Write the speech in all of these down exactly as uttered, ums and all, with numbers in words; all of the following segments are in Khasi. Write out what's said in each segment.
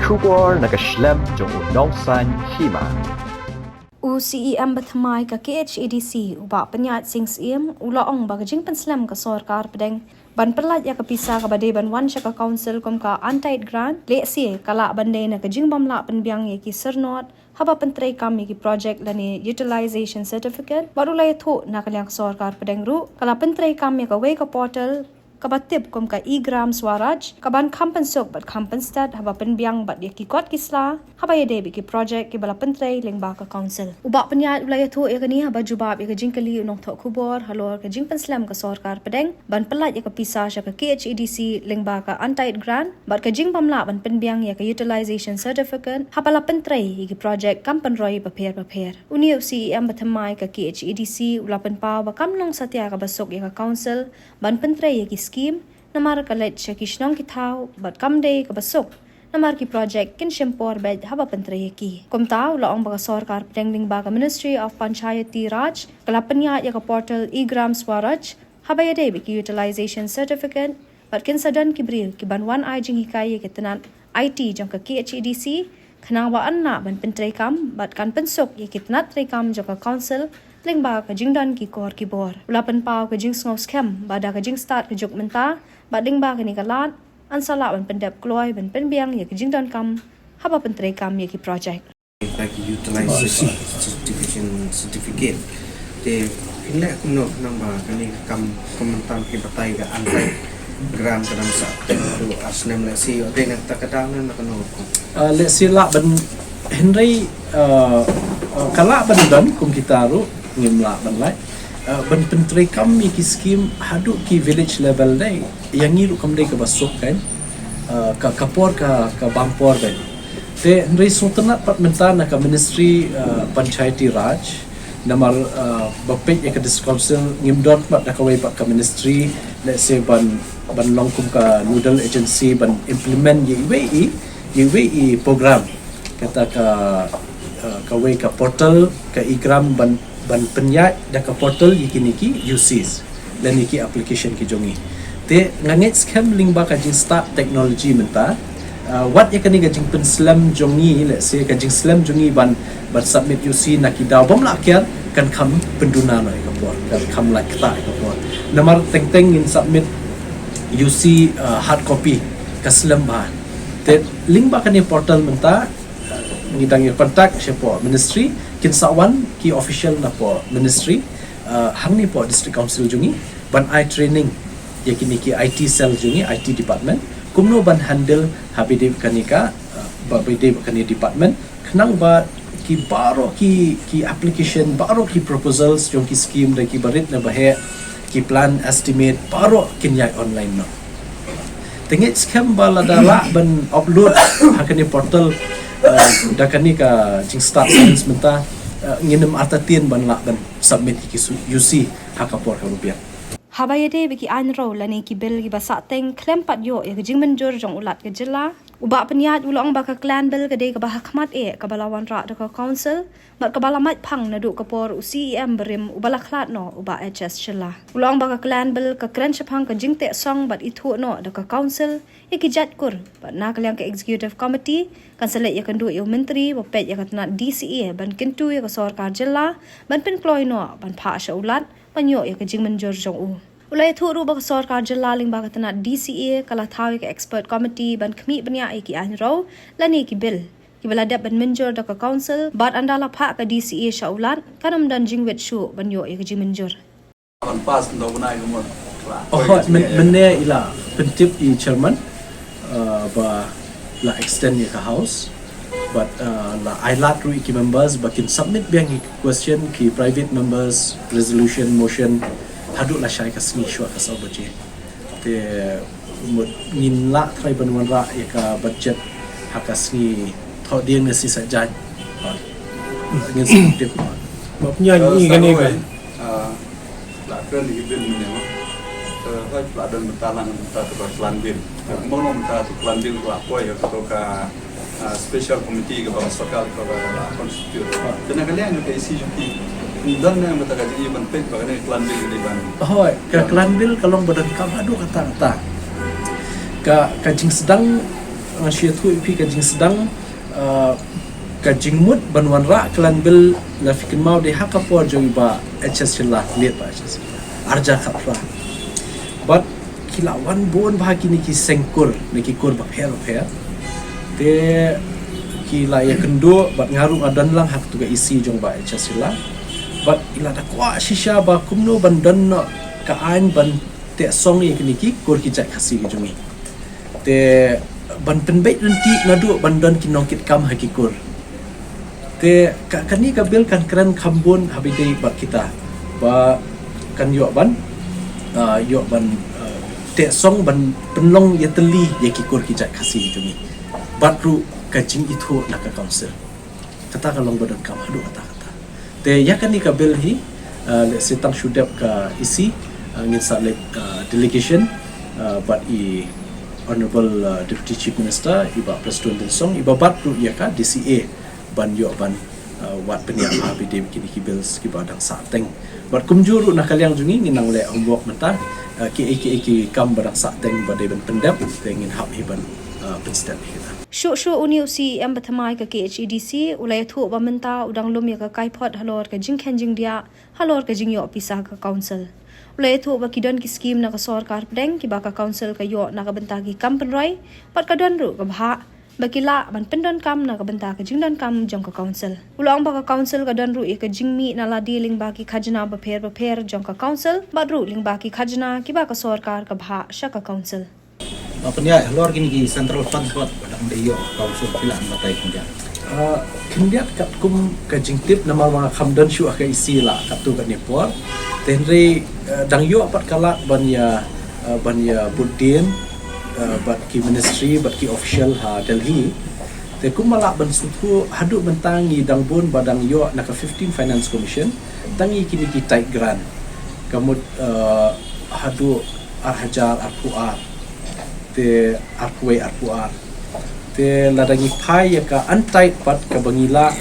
Khubor na ka shlem jong u nongsan hima. U C E M bathymmai ka K H A D C, u Bah Pynïaid Sing Syiem, u la ong ba ka jingpynslem ka sorkar pdeng ban pyllait ïa ka pisa kaba dei ban wan sha ka council kum ka untied grant, lehse ka lah ban dei na ka jingbym lah pynbiang ïa ki syrnod haba pyntreikam ïa ki project lane utilization certificate. Bad u la ïathuh na ka liang ka sorkar pdeng ruh ka la pyntreikam ïa kawei ka portal kaba tip kum ka e-Gram Swaraj, kaban kham pynsuk bad kham pynstet haba pynbiang bad ïa ki kot ki sla haba ïadei bad ki project kiba la pyntrei lyngba ka council. U Bah Pynïaid u la ïathuh ïa kane haba jubab ïa ka jingkylli u nongthoh khubor halor ka jingpynslem ka sorkar pdeng ban pyllait ïa ka pisa sha ka K H A D C lyngba ka untied grant bad ka jingbym lah ban pynbiang ïa ka utilization certificate haba la pyntrei ïa ki project kam pynroi bapher bapher. Une u C E M bathymmai ka K H A D C u la pynpaw ba kam long satia kaba suk ïa ka council ban pyntrei ïa ki skim, namar ka leit sha ki shnong ki thaw bad kam dei kaba suk, namar ki project kin shim por beit haba pyntrei ïa ki. Kumta u la ong ba ka sorkar pdeng lyngba ka Ministry of Panchayati Raj ka la pynïaid ïa ka portal e-Gram Swaraj haba ïadei bad ki utilization certificate, bad kin sa don ki briew kiban wan ai jinghikai ïa ki tnat I T jong ka K H A D C, khnang ba yn lah ban pyntreikam bad kan pynsuk ïa ki tnat treikam jong ka council lyngba ka jingdon ki kor ki bor. U la pynpaw ka jingsngew skhem ba da ka jingstad ka juk mynta bad lyngba kane ka lad, yn sa lah ban pyndep kloi ban pynbiang ïa ka jingdonkam haba pyntreikam ïa ki project. Ka ki utilization certification certificate. Te phin leh kumno khnang ba kane ka kam, ka mynta ki batai ka untied grant ka dang sa te tu ar snem lehse ïoh dei na kata ka daw ne na kano? Ah, lehse lah ban, hynrei, ah, ah, ka lah ban don kum kita ruh ngim lah ban lait. Ah, ban pyntreikam ïa ki skim haduh ki village level dei. Ïa ngi ruh kam dei kaba suk kan. Ah, ka, ka por ka, ka bam por dei. Te hynrei sngewtynnat pat mynta na ka Ministry, ah, Panchayati Raj, namar, ah, ba peit ïa ka District Council ngim don pat da kawei pat ka ministry, lehse ban, ban long kum ka nodal agency ban implement ïa iwei i, ïa iwei i program. Kata ka, ah, kawei ka portal ka e-Gram ban, ban pynïaid da ka portal ïa kine ki U Cs lane ki application ki jong ngi. Te nga ngeit skhem lyngba ka jingstad technology mynta, ah, wat ïa kane ka jingpynslem jong ngi, lehse ka jingslem jong ngi ban, ban submit U C na ki daw bym lah kiar, kan kham pynduna noh ïa ka por, kan kham lait kata ïa ka por. Namar teng teng ngin submit U C, ah, hard copy ka slem bha. Te lyngba kane portal mynta, ah, ngi dang ïa contact shapoh ministry, kin sa wan ki official napoh ministry, ah, hangne poh District Council jong ngi ban ai training ïa kine ki I T cell jong ngi, I T department, kumno ban handle haba ïadei kane ka, ah, ba, ba ïadei kane department, khnang ba ki baroh ki, ki application, baroh ki proposals jong ki scheme da ki barit na baheh, ki plan estimate, baroh kin ïaid online noh. Te ngeit skhem ba lada lah ban upload ha kane portal, ah, da kane ka jingstad science mynta, ah, ngin ym artatien ban lah ban submit ïa ki su-, U C ha ka por kaba biang. Haba ïadei bad ki aiñ roi lane ki bill kiba sahteng khlem pat ïoh ïa ka jingmynjur jong u Lat ka jylla, u Bah Pynïaid u la ong ba ka clan bill ka dei kaba hakhmat eh kaba la wanrah da ka council, bad kaba la mait phang naduh ka por u C E M barim uba la khlad noh u Bah H S Shylla. U la ong ba ka clan bill ka kren shaphang ka jingteh song bad ithuh noh da ka council ïa ki jait kur, bad na ka liang ka executive committee kan sa leit ïakynduh ïa u myntri ba peit ïa ka tnat D C A ban kyntu ïa ka sorkar jylla ban pynkloi noh ban phah sha u Lat ban ïoh ïa ka jingmynjur jong u. U la ïathuh ruh ba ka sorkar jylla lyngba ka tnat D C A ka la thaw ïa ka expert committee ban khmih bniah ïa ki aiñ roi lane ki bill kiba la dep ban mynjur da ka council, bad ynda la phah ka D C A sha u Lat kan ym don jingwit shuh ban ïoh ïa ka jingmynjur. Ban pass ynda u bnai ka mut. Oh, men, mynne i la pyntip i chairman, uh, ba la extend ïa ka house. But, uh, la ai lad ruh ïa ki members ba kin submit biang ïa ki question, ki private members resolution, motion, haduh lashai ka sngi shuwa ka saw baje. Te mut ngin lah trai ban wanrah ïa ka budget ha ka sngi Thohdieng ne Sngi Saitjaiñ. Ngin sa tip. Ba pynïaid ïa kane ka. Ah, la kren ïa ki bill mynne mo. Te hoi la don mynta lang mynta ka clan bill. Mo long mynta ka clan bill la poi ïa ka, ah, special committee kaba ka sorkar kaba la constitute. Te na ka liang ka C J P don ne mynta ka jingïa ban peit ba kane ka clan bill ka dei ban. Hoi, ka clan bill ka long ba donkam haduh katta katta. Ka, ka jingsdang, Nga shu ïathuh ïa phi ka jingsdang, uh, ka jingmut ban wanrah ka Land Bill, la phi kynmaw dei ha ka por jong i Bah H S Shylla, late Bah H S Shylla, arhajar khatphra. Bad ki la wan bun bha kine ki seng kur, na ki kur bapher bapher. Te ki la ïakynduh bad nga ruh nga don lang ha katu ka E C jong Bah H S Shylla. Bad i la da kwah shisha ba kumno ban don noh ka aiñ ban teh song ïa kine ki kur ki jait Khasi ki jong ngi. Te ban pynbeit ryntih naduh ban don ki nongkitkam ha ki kur. Te ka, kane ka bill kan kren kham bun ha ba ïadei bad kita ba kan ïoh ban, ah, ïoh ban, ah, teh song ban pynlong ïatylli ïa ki kur ki jait Khasi ki jong ngi. Bad ruh ka jingithuh na ka council. Kata ka long ba donkam haduh katta katta. Te ïa kane ka bill hi, uh, lehse tang shu dep ka E C, uh, ngin sa leit, uh, delegation, uh, bad i Honourable, uh, Deputy Chief Minister, i Bah Prestone Tynsong, i ba bat ruh ïa ka D C A ban ïoh ban, uh, wad bniah ha ba ïadei bad kine ki bills kiba dang sahteng. Bad kumjuh ruh na ka liang jong ngi ngin nang leh homework mynta, uh, kiei kiei ki kam ba dang sahteng ba dei ban pyndep, te ngin hap hi ban, uh, pynstep hi kita. Shuh shuh une u C E M bathymmai ka K H A D C u la ïathuh ba mynta u dang lum ïa ka kaiphod halor ka jingkheiñ jingdiah halor ka jingïoh pisa ka council. U la ïathuh ba ki don ki skim na ka sorkar pdeng kiba ka council ka ïoh na ka bynta ki kam pynroi, bad ka don ruh ka bhah ba ki lah ban pyndonkam na ka bynta ka jingdonkam jong ka council. U la ong ba ka council ka don ruh ïa ka jingmih na lade lyngba ki khajna bapher bapher jong ka council, bad ruh lyngba ki khajna kiba ka sorkar ka bhah sha ka council. Ba pynïaid halor kine ki central funds bad ba dang dei ïoh council, phi lah ban batai khyndiat? Ah, khyndiat katkum ka jingtip namar ba nga kham don shuh ha ka E C la katto katne por. Te hynrei, eh, dang ïoh pat ka lad ban ïa, eh, ban ïa bud dien, eh, bad ki ministry bad ki official ha Delhi. Te kumba lah ban sngewthuh haduh mynta ngi dang bun ba dang ïoh na ka fifteen Finance Commission tang ïa kine ki tight grant. Ka mut, eh, haduh ar hajar arphew ar. Te arphew wei arphew ar. Te lada ngi phai ïa ka untight pat kaba ngi lah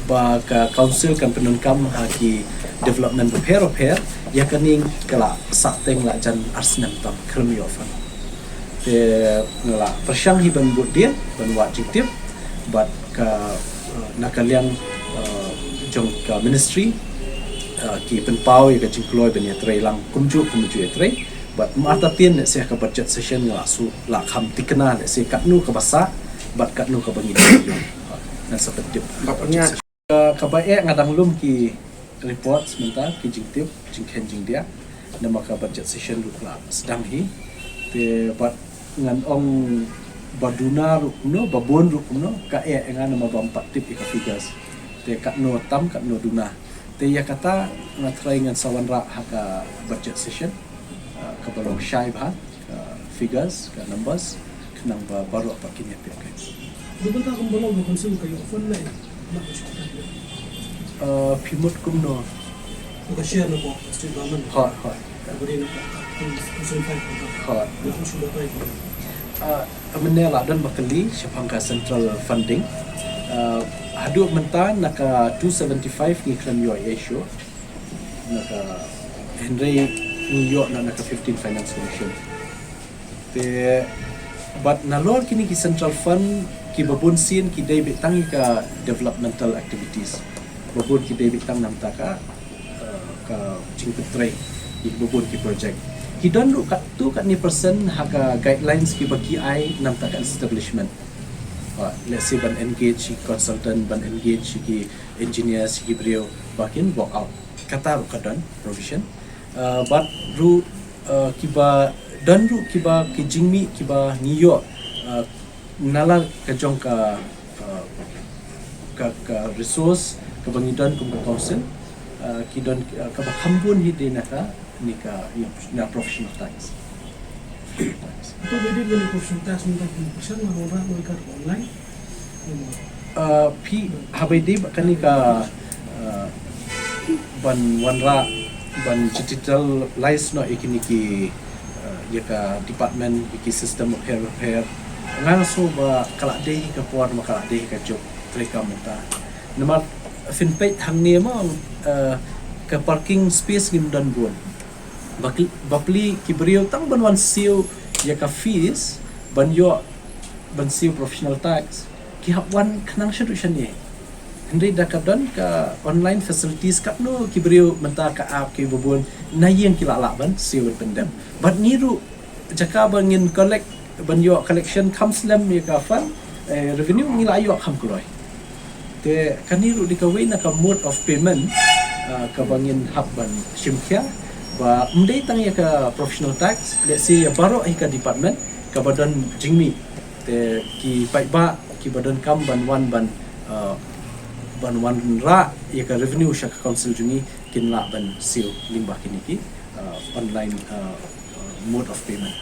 ba ka council kan pyndonkam ha ki development bapher bapher, ïa kane ka la sahteng la jan ar snem tam khlem ïoh fund. Te nga la pyrshang hi ban bud dien ban wad jingtip bad ka, eh, na ka liang, eh, jong ka ministry, eh, ki pynpaw ïa ka jingkloi ban ïatrei lang kumjuh kumjuh ïatrei. Bad martatien lehse ka budget session nga la shu la kham thikna lehse katno kaba sah bad katno kaba ngi dei ban ïoh. Ngan sa pyntip. Ka, kaba eh nga dang lum ki reports mynta, ki jingtip jingkheiñ jingdiah. Namar ka budget session ruh la sdang hi. Te bad ngan ong ba duna ruh kumno, ba bun ruh kumno, ka eh ïa nga namar ba ngam pat tip ïa ka figures. Te katno tam katno duna. Te ïa kata nga tharai ngan sa wanrah ha ka budget session, ah, kaba long shai bha, ah, figures, ka numbers, khnang ba baroh pat kin ïa tip. Ka bynta kumba long ka council ka ïoh fund lei na ka shiphew. Ah, phi mut kumno? Ka share na ka state government. Hooid, hooid. Ka bri na ka two thousand five. Hooid. Na ka shu batai ka. Ah, mynne la don ba kylli shaphang ka central funding. Ah, haduh mynta na ka two seventy-five ngi khlem ïoh issue. Na ka hynrei ngi ïoh na, na ka fifteen Finance Commission. Te bad nalor kine ki central fund kiba bun sien ki dei beit tang ïa ka developmental activities. Ba bun ki dei beit tang namar ka, eh, ka jingpyntrei ïa ba bun ki project. Ki don ruh katto katne percent ha ka guidelines kiba ki ai namar ka establishment. Ba, let's say ban engage ki consultant, ban engage ki engineers, ki briew ba kin work out. Kata ruh ka don provision. Uh, bad ruh, uh, kiba don ruh kiba ki jingmih kiba ngi ïoh, uh, na la ka jong ka, uh, ka, ka resource kaba ngi don kum ka council, uh, ki don, uh, kaba kham bun hi dei na ka, ni ka, ïa, na professional tax. Professional tax. Ito bidi beli professional tax ni ka professional na orang mereka online. Uh, phi haba ïadei bad kane ka, uh, ban wanrah ban digitalize noh ïa kine ki, uh, ïa ka department, ïa ki system bapher bapher. Nga sngew ba ka la dei ka por, ma ka la dei ka juk treikam mynta. Namar phin peit hangne mo, uh, ka parking space ngim don bun. Bapli, bapli ki briew tang ban wan siew ïa ka fees ban ïoh ban siew professional tax ki hap wan khnang shaduh shane. Hynrei da ka don ka online facilities, katno ki briew mynta ka app ki ba bun na ïing ki lah lah ban siew ban pyndep. Bad ngi ruh jaka ba ngin collect, ban ïoh collection kham slem ïa ka fund, eh, revenue ngi lah ïoh kham kloi. Te kane ruh dei kawei na ka mode of payment, ah, kaba ngin hap ban shim khia, ba ym dei tang ïa ka professional tax, lehse ïa baroh hi ka department kaba don jingmih. Te ki paidbah kiba donkam ban wan ban, ah, ban wanrah ïa ka revenue sha ka council jong ngi kin lah ban siew lyngba kine ki, ah, online, ah, mode of payment.